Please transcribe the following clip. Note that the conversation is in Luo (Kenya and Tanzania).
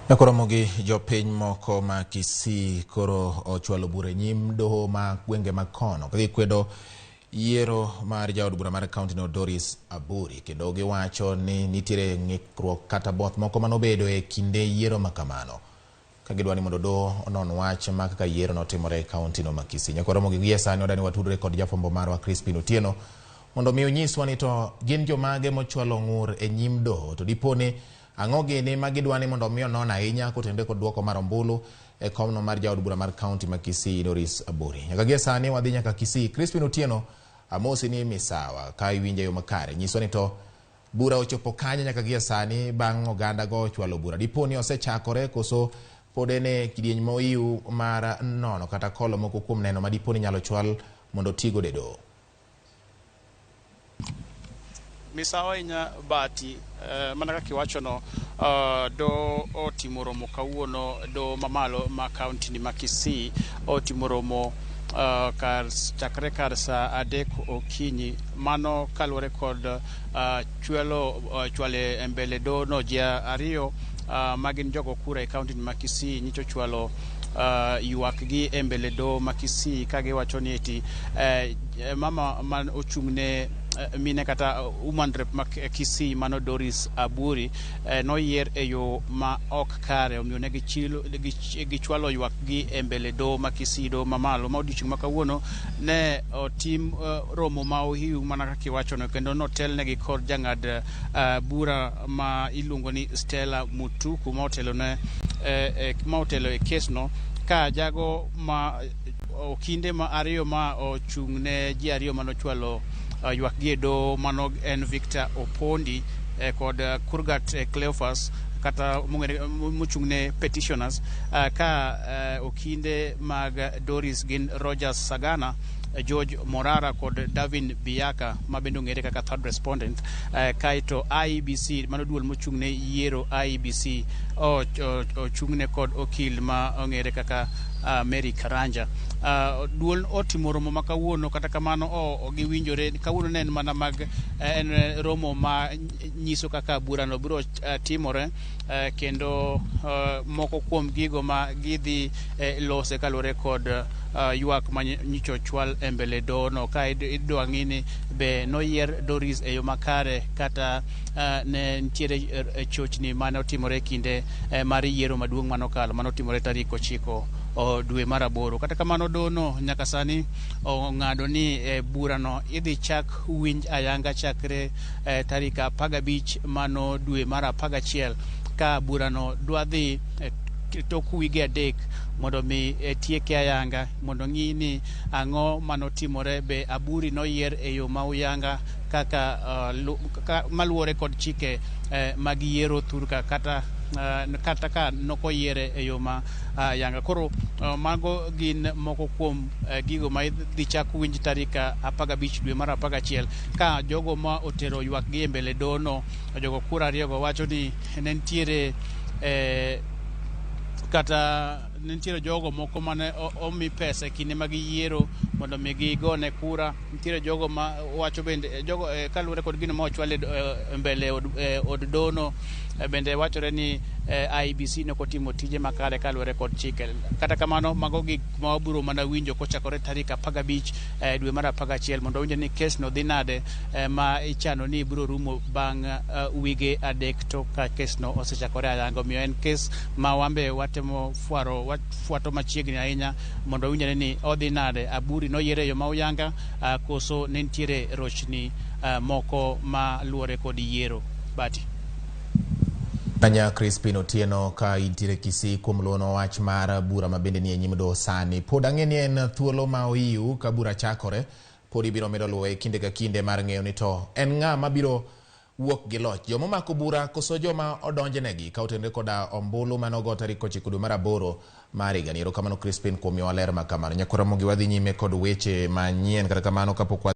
Nyakoromo gi jopiny moko ma Kisii koro ochwalo bura e nyim doho ma gwenge ma kono ka gikwedo yiero mar jaod bura mar kaunti no Doris Aburi, kendo giwacho ni nitiere ng'ikruok kata both moko manobedo e kinde yiero ma kamano, ka gidwa ni mondo doho onon wach ma kaka yiero notimore e kaunti no ma Kisii. Nyakoromo gi gie sani wadani watudre kod jafwambo marwa Crispin Otieno mondo mi onyiswa ni to gin jomage mochwalo ng'ur e nyim doho, to dipo ni ang'o gini ma gidwa ni mondo mi onon ahinya kotenore kod duoko mar ombulu e komno mar jaod bura mar kaunti ma Kisii Doris Aburi. Nyaka gie sani wadhi nyaka Kisii. Crispin Otieno, amosi ni misawa ka iwinjo e yo makare. Nyiswa ni to bura ochopo kanye nyaka gie sani bang' oganda go chwalo bura. Dipo ni osechakore koso pod en e kidieny moiw mar nono kata kolo moko kuom neno ma dipo ni nyalo chwal mondo tigodo e doho. Misawa ahinya Bati, mana kaka iwachono, do otimo romo kawuono, do mamalo ma kaunti ni ma Kisii otimo romo kar chakre kar saa 3 okinyi. Mano kaluwore kod chwale e mbele do no ji ariyo ma gin jogo kura e kaunti ni ma Kisii nyicho chwalo ywak gi e mbele do ma Kisii ka giwacho ni eti mama man ochung'ne mine kata woman rep ma Kisii mano Doris Aburi noyier e yo ma ok kare, omiyo ne gichwalo ywak gi e mbele doho ma Kisii, doho mamalo ma odiochieng' ma kawuono ne otim romo ma ohiu mana kaka iwachono, kendo notelnegi kod jang'ad bura ma iluongo ni Stella Mutuku ma otelo e kes no, ka jago ma okinde ma ariyo ma ochung' ne ji ariyo manochwalo ywak gi e doho mano en Victor Opondi kod Kurgat Cleophas kata mochung' ne petitioners, ka okinde mag Doris gin Rogers Sagana, George Morara kod Davin Biaka ma bende ong'ere kaka third respondent. Kaeto IEBC mano duol mochung' ne yiero IEBC ochung'ne kod okil ma ong'ere kaka Mary Karanja. Duol otimo romo ma kawuono, kata kamano giwinjore kawuono ne en mana mag en romo ma nyiso kaka burano biro timore, kendo moko kuom gigo ma gidhi lose kaluwore kod ywak ma nyicho chwal e mbele dohono, ka idwa ng'i ni be noyier Doris e yo makare kata ne nitiere chochni mane otimore e kinde mar yiero maduong' manokalo manotimore tarik 9 dwe mar 8. Kata kamano dohono nyaka sani ong'ado ni burano idhi chak winj ayanga chakre tarik 15 mano dwe mar 11, ka burano dwa dhi tok wige 3 mondo mi tieke ayanga, mondo ng'i ni ang'o manotimore, be Aburi noyier e yo ma uyanga kaka maluwore kod chike mag yiero thurka kata ka nokoyiere e yo ma ayanga. Koro mago gin moko kuom gigo ma idhi chak winj tarik 15 dwe mar 11, ka jogo ma otero ywak gi e mbele dohono, jogo kura ariyogo wacho ni ne nitiere kata nitiere jogo moko mane omi pesa e kinde mag yiero mondo mi gigone kura. Nitiere jogo ma wacho bende jogo kaluwore kod gino ma ochwal e mbele od dohono, bende wachore ni IEBC ne ok otimo tije makare kaluwore kod chike. Kata kamano mago gik ma wabiro mana winjo kochakore tarik 15 dwe mar 11 mondo winjo ni kes no dhi nade, ma ichano ni biro rumo bang' wige 3 to ka kes no osechakore ayanga. Omiyo en kes ma wambe watemo fwato machiegni ahinya mondo winjore ni odhi nade, Aburi noyier e yo ma uyanga koso ne nitiere rochni moko ma luwore kod yiero. Bati. Anya Crispin Otieno ka intiere Kisii kuom luono wach mar bura ma bende nie nyim doho sani. Pod ang'e ni en thuolo ma oiw ka bura chakore, pod ibiro medo luwe kinde ka kinde mar ng'eyo ni to en ng'a mabiro wuok gi loch, joma omako bura koso joma odonjnegi ka otenore koda ombulu mane ogo tarik 9 dwe mar 8 mar higani. Erokamano Crispin kuom miyowa ler ma kamano. Nyakora Ramogi wadhi nyime kod weche manyien, kata kamano kapok